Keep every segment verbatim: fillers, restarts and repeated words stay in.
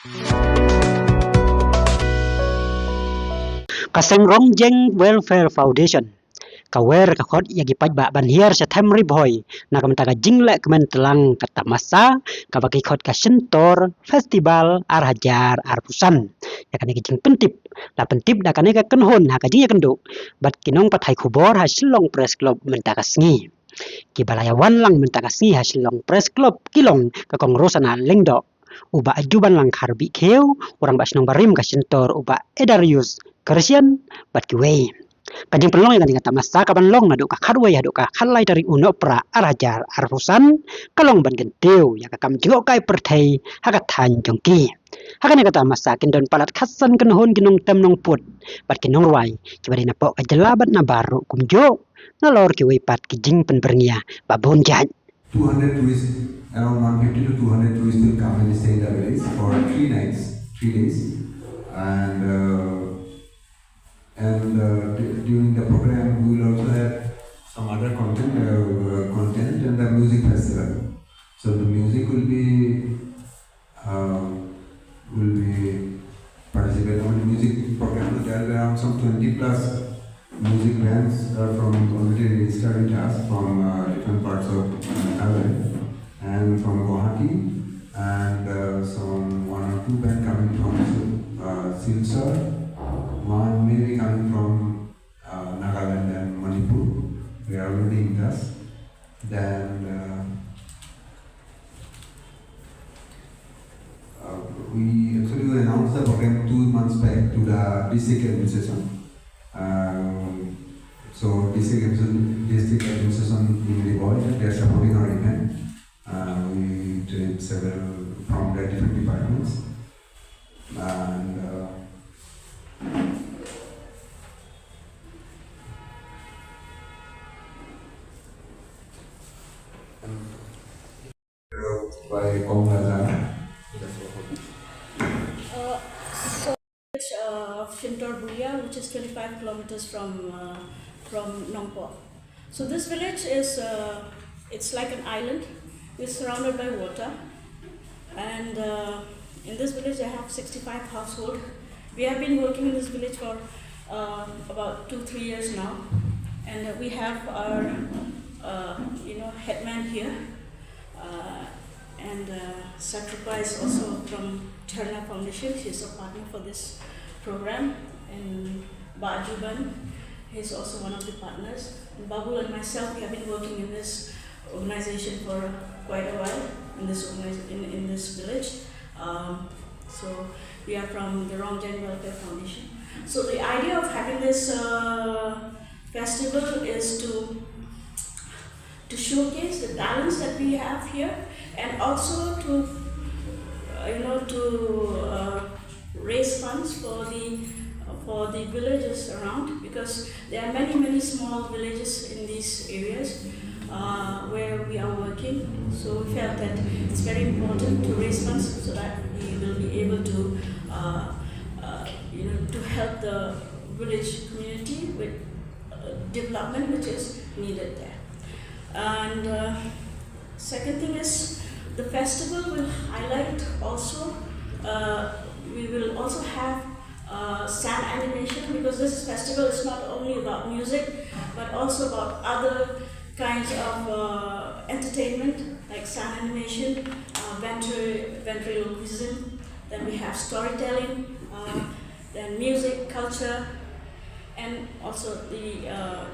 Ka seng Rongjeng Welfare Foundation ka wer ka khot ïa ki paidbah ban hiar sha them Ri Bhoi na ka bynta ka jingleh kmen tlang ka tamasa kaba ki khot ka Shyntor Festival ar hajar arphew san. Ïa kane ka jingpyntip la pyntip da kane ka kynhun ha ka jingïakynduh bad ki nongpathai khubor ha Shillong Press Club mynta ka sngi. Kiba la ïawan lang mynta ka sngi ha Shillong Press Club ki long ka Kong Rosana Lyngdoh, u Bah Jubanlang Kharbih Khiew, u Rangbah Shnong barim ka Shyntor u Bah Edarius Christian bad kiwei. Ka jingpynlong ïa kane ka tamasa ka ban long naduh ka khatwei haduh ka khatlai tarik u Nohprah ar hajar arphew san ka long ban kyntiew ïa ka kam jngohkai pyrthei ha ka thaiñ jong ki. Ha kane ka tamasa kin don palat khatsan kynhun ki nongtem nongput bad ki nongrwai kiba dei napoh ka jylla bad nabar ruh kumjuh nalor kiwei pat ki jingpynbyrngia ba bun jait. Two hundred tourists, around one fifty to two hundred tourists will come and stay in the village for three nights, three days. And, uh, and, uh, d-, during the program, we will also have some other content, uh, uh, content and the music festival. So the music will be, uh, will be participate in the music program. There will be around some twenty plus music bands, uh, from already registered with us from, uh, different parts of, uh, Nagaland and from Guwahati, and, uh, some one or two band coming from, uh, Silchar. One may be coming from, uh, Nagaland and Manipur. They are already with us. Then, uh, uh, we actually announced the program two months back to the district administration. Um, so district administration, district administration in Ri Bhoi, they are supporting our event. Uh, we did several from the different departments. And, uh, by Kong Lazana. Uh, so, uh, of Shyntor Buria, which is twenty-five kilometers from, uh, from Nongpoh. So this village is, uh, it's like an island. We're surrounded by water, and, uh, in this village, I have sixty-five household. We have been working in this village for, uh, about two, three years now, and, uh, we have our, uh, you know, headman here, uh, and, uh, Satrapa is also from Jharna Foundation. She's a partner for this program, and Bah Juban, he's also one of the partners. And Babul and myself, we have been working in this organization for quite a while in this organiz-, in, in this village. Um, so we are from the Rongjeng Welfare Foundation. So the idea of having this, uh, festival is to, to showcase the talents that we have here, and also to, uh, you know, to, uh, raise funds for the, for the villages around, because there are many, many small villages in these areas, uh, where we are working. So we felt that it's very important to raise funds so that we will be able to, uh, uh, you know, to help the village community with, uh, development which is needed there. And, uh, second thing is, the festival will highlight also, uh, we will also have, uh, sand animation, because this festival is not only about music, but also about other kinds of, uh, entertainment, like sand animation, uh, ventri-, ventriloquism. Then we have storytelling, uh, then music, culture, and also the, uh,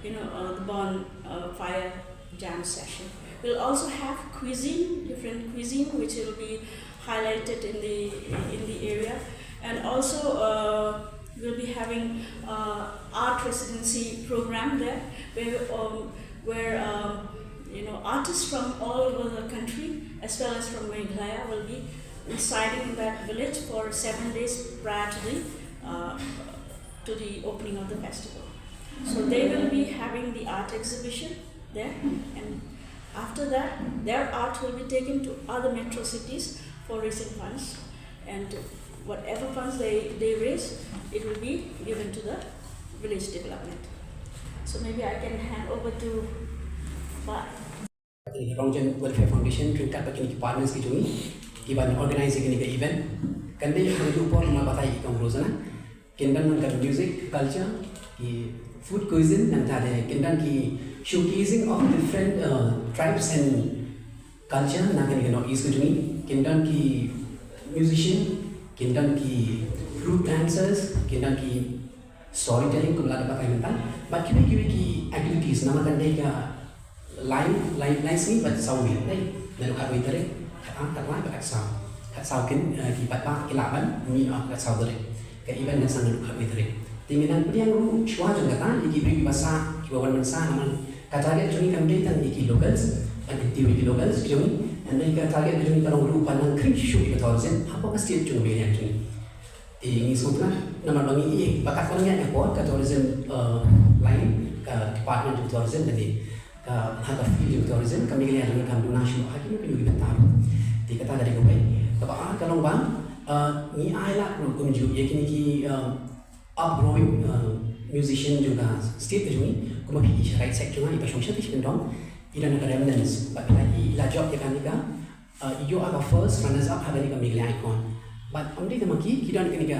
you know, uh, the bon, uh, fire jam session. We'll also have cuisine, different cuisine, which will be highlighted in the, in the area. And also, uh, we'll be having, uh, art residency program there, where, um, where, um, you know, artists from all over the country, as well as from Meghalaya, will be residing in that village for seven days prior to the, uh, to the opening of the festival. So they will be having the art exhibition there, and after that, their art will be taken to other metro cities for raising funds, and whatever funds they, they raise, it will be given to the village development. So maybe I can hand over to Bah. Ïa ka Rongjeng Welfare Foundation ryngkat bad kine ki partners ki jong ngi, ki ban organize ïa kane ka event. Kan dei ha kajuh por kumba batai i kong Rosana. Kin don nangta music, culture, ki food cuisine, nangta de kin don ki showcasing of different uh, tribes and culture na kane ka North East ka jong ngi. Kin don ki musician, kin don ki group dancers, kin don ki storytelling kumba la da batai mynta. Bad kiwei kiwei ki activities namar kan dei ka lai lai lai sngi bad saw wei, dei. Naduh khatwei tarik, khatar, khatlai bad khatsaw. Khatsaw kin eh, ki paidbah ki lah ban mih ha khatsaw tarik. Ka event kan sdang naduh khatwei tarik. Te ngin nang pdiang ruh shuwa jong kata ïa ki briew kiba sah, kiba wan ban sah namar ka target jong ngi kam dei tang ïa ki locals ban kyntiew ïa ki locals jong ngi. Hynrei ka target jong ngi ka long ruh ban nang khring shuh ïa ka tourism hapoh ka state jong ngi, ïa jong ngi. Te ngi sngewtynnat namar ba ngi ïohi ba katba ngi ïaid hapoh ka tourism eh, line, ka department jong tourism lane ka ha ka field jong tourism, ka Meghalaya jong ngi kam duna shuh ha kino kino ki bynta ruh. Te kata ka dei kawei. Kaba ar ka long ba eh, ngi ailad ruh kumjuh ïa kine ki eh, upgrowing eh, musician jong ka state ka jong ngi. Kumba phi i sha right side jong nga, i ba shong shatei sha kyndong, i don ka Remnants, bad phi la i la jop ïa kane ka Uh, i ïoh ïa ka first runners up ha kane ka Meghalaya Icon. Bad ym dei tang ma ki, ki don kine ki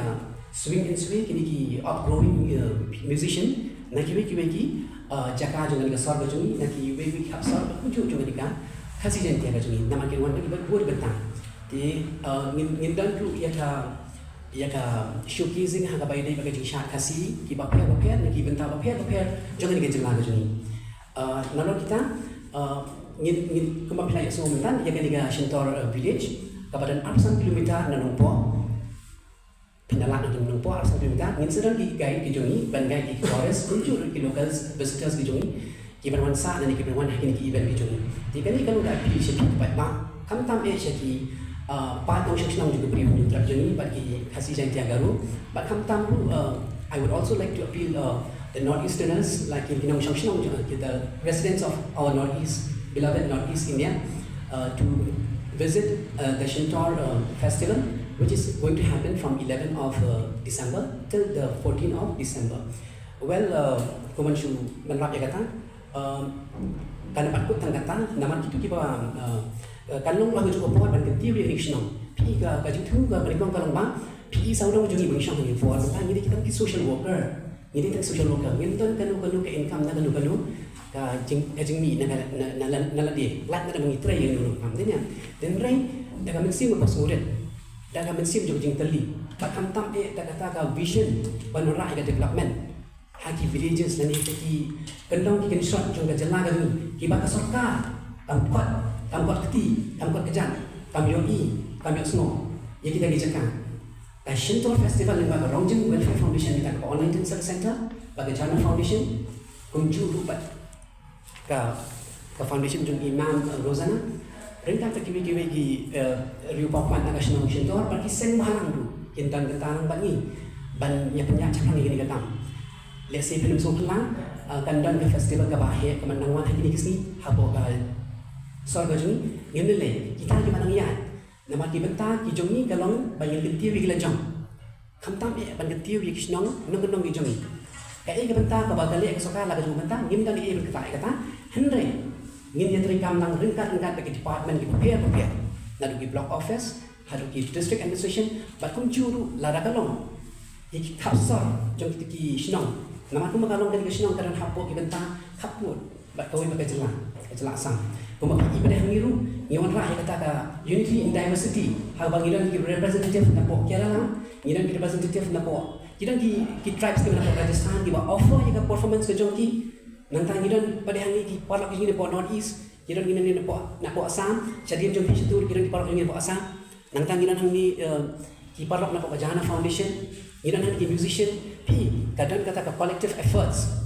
swing and sway, kine ki upgrowing uh, musician na kiwei kiwei ki uh, jaka jong kane ka sor ka jong ngi, na kiwei kiwei ki hap sor, bad kumjuh jong kane ka Khasi Jaiñtia ka jong ngi. Namar ki wan na ki bad bun bynta. Te uh, ngin ngin don ruh ïa ka ïa ka showcasing ha kaba ïadei bad ka jingshad Khasi kiba pher ba pher, na ki bynta ba pher ba pher jong kane ka jylla ka jong ngi. Uh, nalor kita uh, ngin ngin kumba phi la ïohsngew mynta ïa kane ka Shyntor uh, village kaba don arphew san kilometer na Nongpoh. Phi la lah na Nongpoh arphew san kilometer, ngin sa don ki guide ki jong ngi ban guide ki tourist, kumjuh ki locals, visitors ki jong ngi, kiban wan sah lane kiban wan ha kine ki event ki jong ngi. Te kane ka long ka appeal sha ki paidbah, khamtam eh sha ki uh, paid nongshong shnong jong ka Bri u Hynñiewtrep jong ngi bad ki Khasi Jaiñtia Garo. Bad khamtam ruh uh, I would also like to appeal uh, the Northeasterners, like ki nongshong shnong jong ngi, the residents of our Northeast, beloved Northeast India, uh, to visit uh, the Shyntor uh, festival, which is going to happen from eleventh of uh, December till the fourteenth of December. Well, uh, kumban shu ban wrap ïa kata, uh, kan pat kut tang kata namar kito kiba uh, uh, kan long la ka jong ka por ban kyntiew ïa ki shnong. Phi ka ka jingthmu ka pynlong ka long ba phi i sawdong jong ngi ba ngi shong ha ki por, tang ngi dei kita ki social worker. Ngi dei tang social worker, ngim don kano kano ka income na kano kano ka jing ka jingmih na na na na lade, lait na ba ngi trei ïa kano kano kam dei nia. Hynrei da ka mynsiem ba sngewrit, da ka mynsiem jong ka jingtylli, bad khamtam eh da kata ka vision ban wanrah ïa ka development ha ki villages lane ha ki kyndong ki kynsot jong ka jylla ka jong ngi kiba ka sorkar kam kot, kam kot kti, kam kot kjat, kam ïohi, kam ïohsngew ïa kita ki jaka. Ka Shyntor Festival lyngba ka Rongjeng Welfare Foundation, kata ka Online Tin Service Center bad ka Jana Foundation, kumjuh ruh bad ka ka foundation jong i Mam uh, Rosana. Ryngkat bad kiwei kiwei ki uh, riew paw khmat na ka shnong Shyntor bad ki seng bhalang ruh kin don kynta lang bad ngi ban ïa pynïaid shaphrang ïa kane ka kam. Lehse phin ym sngewthuh lang, uh, kan don ka festival kaba heh kaban nang wan ha kine ki sngi hapoh ka sor ka jong ngi. Ngim lei lei kita kiba nang ïaid. Namar ki bynta ki jong ngi ka long ba ngin kyntiew ïa ki la jong. Khamtam eh ban kyntiew ïa ki shnong nongkyndong ki jong ngi. Kaei ka bynta kaba ka leh ka sorkar la ka jong ka bynta, ngim don ei ei ban ktah ïa kata. Hynrei ngin ïa treikam lang ryngkat ryngkat bad ki department ki bapher bapher, naduh ki block office haduh ki district administration, bad kumjuh ruh lada ka long ïa ki khap sor jong kita ki shnong. Namar kumba ka long kane ka shnong ka don hapoh ki bynta khappud bad kawei bad ka jylla, ka jylla Assam. Kumba phi i ba dei hangne ruh ngi wanrah ïa kata ka unity in diversity, haba ngi don ki representative napoh Kerala, ngi don ki representative napoh, ki don ki ki tribes kiba napoh Rajasthan kiba offer ïa ka performance ka jong ki. Nangta ngi don ba dei hangne ki paralok ki jong ngi napoh North East, ngi don ngi don napoh napoh Assam, shadien jong phi shatur ki don ki paralok ki jong ngi napoh Assam. Nangta ngi don hangne eh, ki paralok napoh ka Jana Foundation, ngi don hangne ki musician, phi, ka don kata ka collective efforts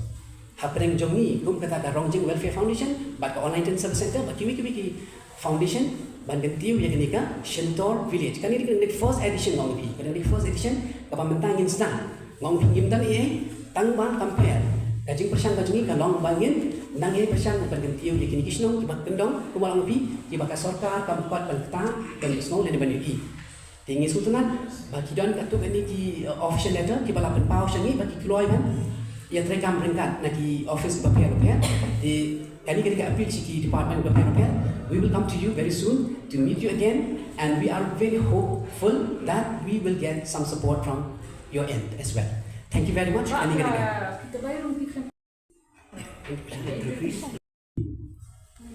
hapdeng jong ngi kum kata ka Rongjeng Welfare Foundation bad ka Online Tin Service Center bad kiwei kiwei ki foundation ban kyntiew ïa kane ka Shyntor Village. Kane ka dei ka first edition, nga ong ïa phi, ka dei ka first edition kaba mynta ngin sdang. Nga ong ïa phi ngim don ei ei tang ba compare. Ka jingpyrshang ka jong ngi ka long ba ngin nang ïai pyrshang ban kyntiew ïa kine ki shnong kiba kyndong kumba nga ong ïa phi, kiba ka sorkar kam pat ban ktah, ban ïohsngew lane ban ïohi. Te ngi sngewtynnat ba ki don katto katne ki uh, official letter kiba la pynpaw sha ngi ba ki kloi ban ïa treikam ryngkat na ki office bapher bapher. Te kane ka dei ka appeal sha ki department bapher bapher. We will come to you very soon to meet you again And we are very hopeful that we will get some support from your end as well. Thank you very much. Ani ka dei ka.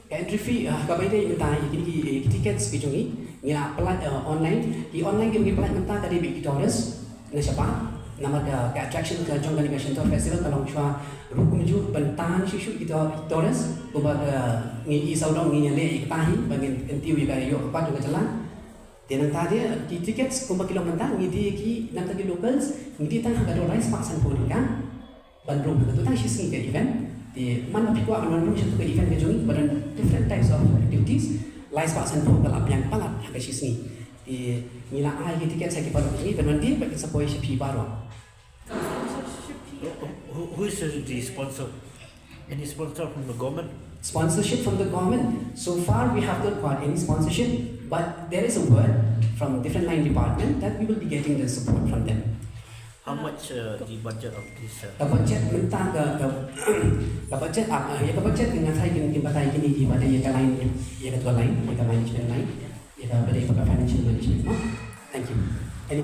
Ka entry fee, ah, kaba ïadei mynta ïa kine ki, eh, ki tickets ki jong ngi, ngi la pynlait, eh, online. Ki online kiba ngi pynlait mynta ka dei bad ki tourist na shabar. Namar ka, ka attraction ka jong kane ka Shyntur Festival ka long shuwa ruh kumjuh ban tan shuh shuh ki to-, tourist. Kumba ka ngi i sawdong ngi ïaleh ïa kata hi ba ngin kyntiew ïa ka ïoh ka kot jong ka jylla. Te nangta de ki tickets kumba ki long mynta ngi die ki nangta ki locals ngi die tang ha ka dor lai spah sanphew tyngka. Ban rung ha katu tang shi sngi ka event. Te man ba phi kwah ban rung sha katu ka event ka jong ngi ba don different types of activities. Lai spah sanphew ka la biang palat ha ka shi sngi. Te ngi la ai ki ticket sha ki paralok jong ngi ban wan die bad kin sa poi sha phi baroh. Who, who, who is the sponsor? Any sponsor from the government? Sponsorship from the government. So far we have not got any sponsorship, but there is a word from different line department that we will be getting the support from them. How much uh, the budget of this? Uh, Ka budget mynta ka, ka, ka budget, ah, ïa ka budget ka nga tharai kin, kin batai kine kiba dei ïa ka line, ïa ka line, ïa ka management line, ïa kaba dei ka financial management. Thank you. Any